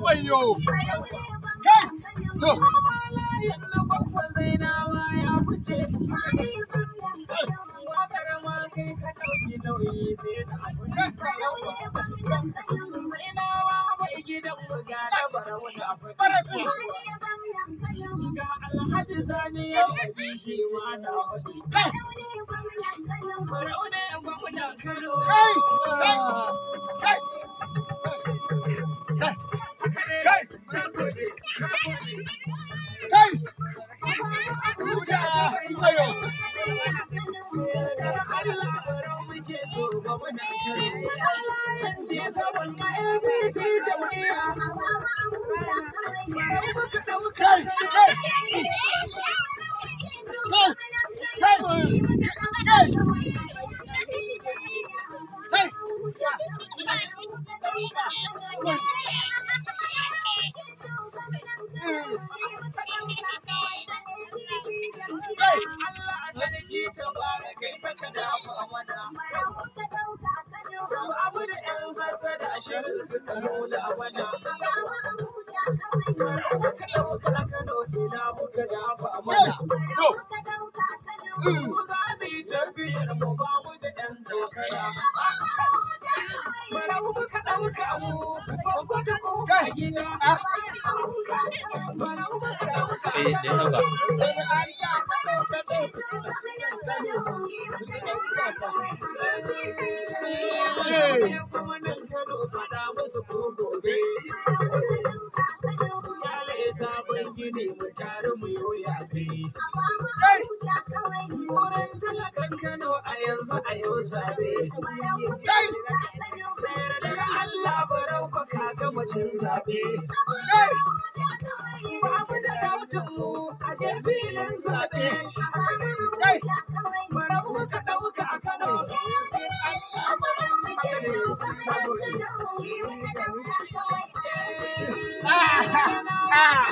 Wayo. Kai. To. Kai. Kai. Kai. Kai. Kai. Wuta. Wayo. Kai. Kai. Kai. Kai. Kai. Kai. To. Kai. Ah. Eh, da ya ɗauka. Eh. Kai. Kai. Kai. Kai. Ah. Ah. Kai.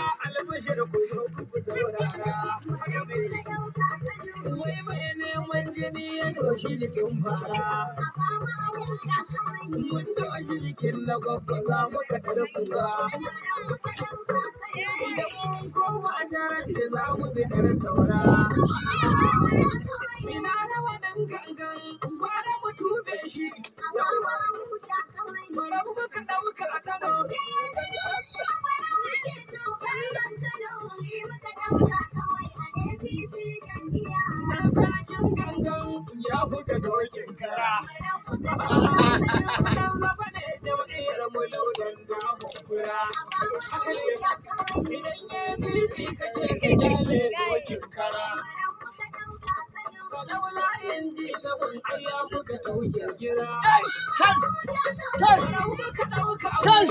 Kai. Kai. Kai. Kai.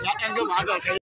Ya ɗan gama haka kai.